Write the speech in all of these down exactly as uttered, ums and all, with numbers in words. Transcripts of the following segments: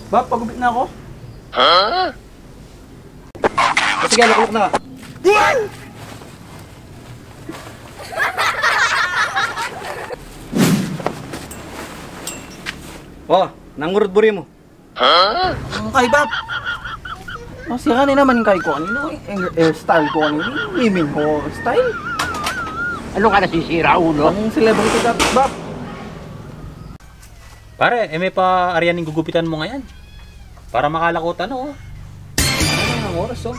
Bap, pagupit na ku. Ha? O, sige, lukluk na. O, nanu ing buri mu? Ha? Ang kay Bap. O, siya kanina man kay ku, ano, eh, style ku, ano, miming ku style. Ano ka nasisira, ulo? Ang celebrity ka, Bap. Pare, e me pa arian ing gugupitan mu ngayan. Para makalakutan, o. Ay, ang oras, o.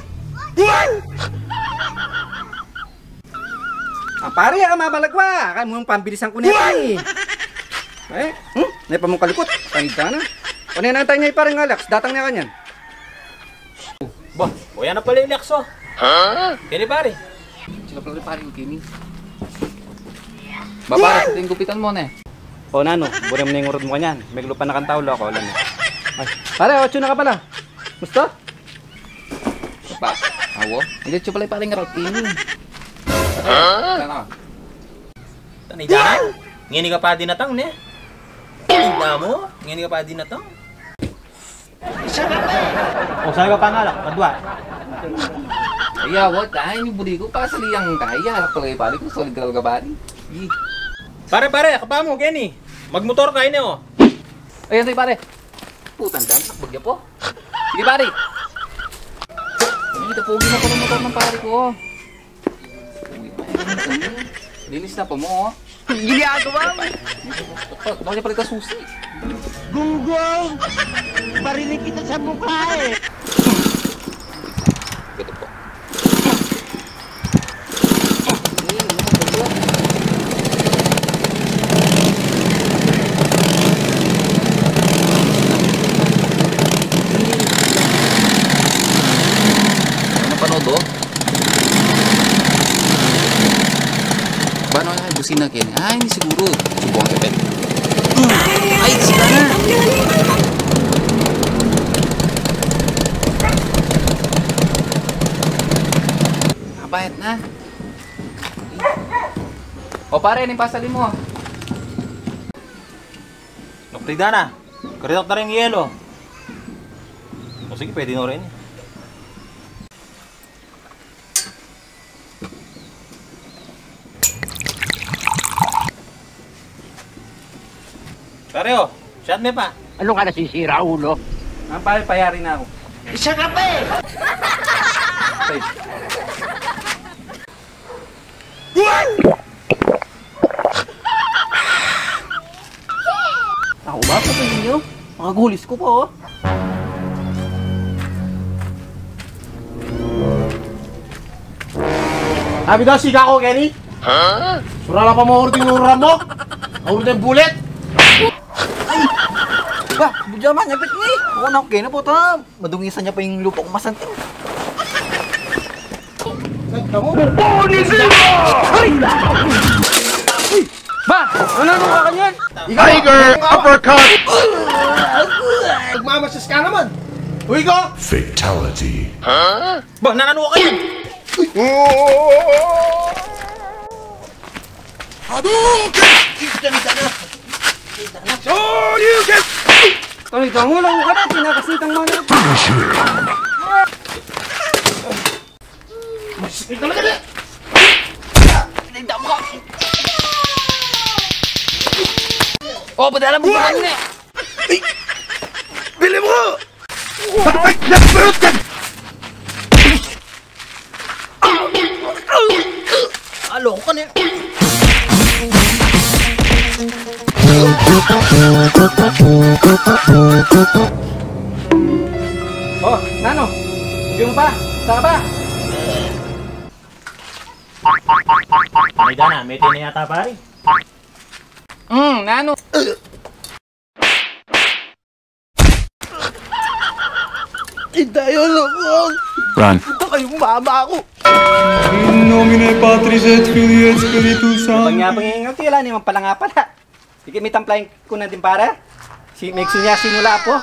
Ah, pare, ah, mabalagwa. Kaya mu pambilisan ku na ito, eh. Eh, hmm? Naipa mu kalikut. Tanda na. O, nanu, antay ne i Pareng Alex. Datang ne kanyan. Ba, o, yan na pala i Alex, o. Ha? Keni, pare. Sino pala, pare, keni? Ba, pare, sa tingin gupitan mu ne. O, nanu, buri mu ne ing urud mu kanyan. Meglupa na kang tau, loko, ala na. Ay, pare, otsu na ka pala. Musta? Ba, awa. Ing otsu pala i Pareng Ralph ini. Ha? Tana. Tana, ida? Ngeni ka pa dinatang, ne? Ida mu? Ngeni ka pa dinatang? O, saan ka pangalak? Kadwa. Ay, awa, tayo ni buri ku. Pasali yang kaya. Alak pala i pare ku. Solid ka talaga, pare. Pare, pare, kapa mu, keni. Magmotor ka, ini, o. Ayan, sige, pare. Putang daan, takbo ya po. Sige, pare. Ay, ito, pogi na pala motor ng pare ko. Uy, ay, ano, linis na pa mo, o. Ginagawa mo. Bakit pala ka susi? Gunggong! Barinig kita sa mukha, eh! Ito po. Ano panood, o? Ba, ano, ay, busina keni. Ay, ini siguru. Subukan kita. Ay, sira na. Nabayat na. O, pare, ano ing pasali mu? Nuktidan na. Karitak na rin yelo. O, sige, pwede na rin. Pare, o, shot me pa. Ano ka nasisira, ulo? Ang pare, payari na aku. Isa ka pa, eh! Ay. Ako ba? Patayin nyo? Makagulis ko pa, o. Abi da, siga ku keni. Ha? Sura la pa mo urut ing ururan mu. Urut ing bulit. Ay! Ba, budya man, epek ni. Ako na, okay na po, ta. Madungisan ya pa ing lupa kung masanting. Nagkamu? Ay! Ba! Ano, ano ka kanyan? Tiger uppercut! Nagmamasas ka naman! Uy, ko! Fatality. Ba, nananu ka kanyan? Hadouken! Shoryuken! Ay, dangu lang ka na, tinakasitang mana. Masakit talaga na. Tinda mo ka. O, padala mo ka na. Bili mo ko! Ay, nagpirot ka! Alo ko kanina. O, nanu? Yung pa? Saba? May dana, may tina yata, pare. Hmm, nanu? Itayo, loko! Run. Ito kayong mama ko! In nomine Patris et Filii et Spiritus Sancti. Panyapang yung tila ni mapalangapal, ha? Ikit mi tampalay ku na din, pare. Si Megsun ya sinula po.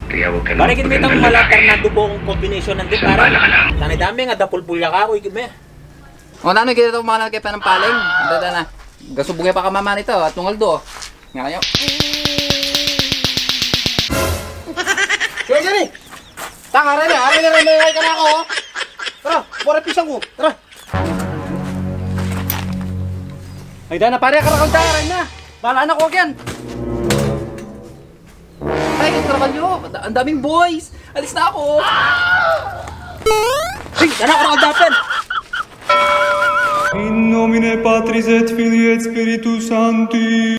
Pare, ikit mi tang mala Fernando po ang combination nandin, pare. Tanay dami nga dapulpul ya ka ako, ikit mi. O, nanu, ikit mi tang mala kaya pa ng paling. Dada na. Gasubugay pa ka mama nito, at nung aldo. Nga kayo. Sige, sige. Tang, aray na, aray na, aray na, aray ka na ako, oh. Tara, pura pisang ko. Tara. Ay, dana, pare, karakal da, aray na. Bahala na ko, Ken. Ay, karakal nyo. Ang daming boys. Alis na ako. Sige, dana, karakal da, Ken. In nomine Patris et Filii et Spiritus Sancti.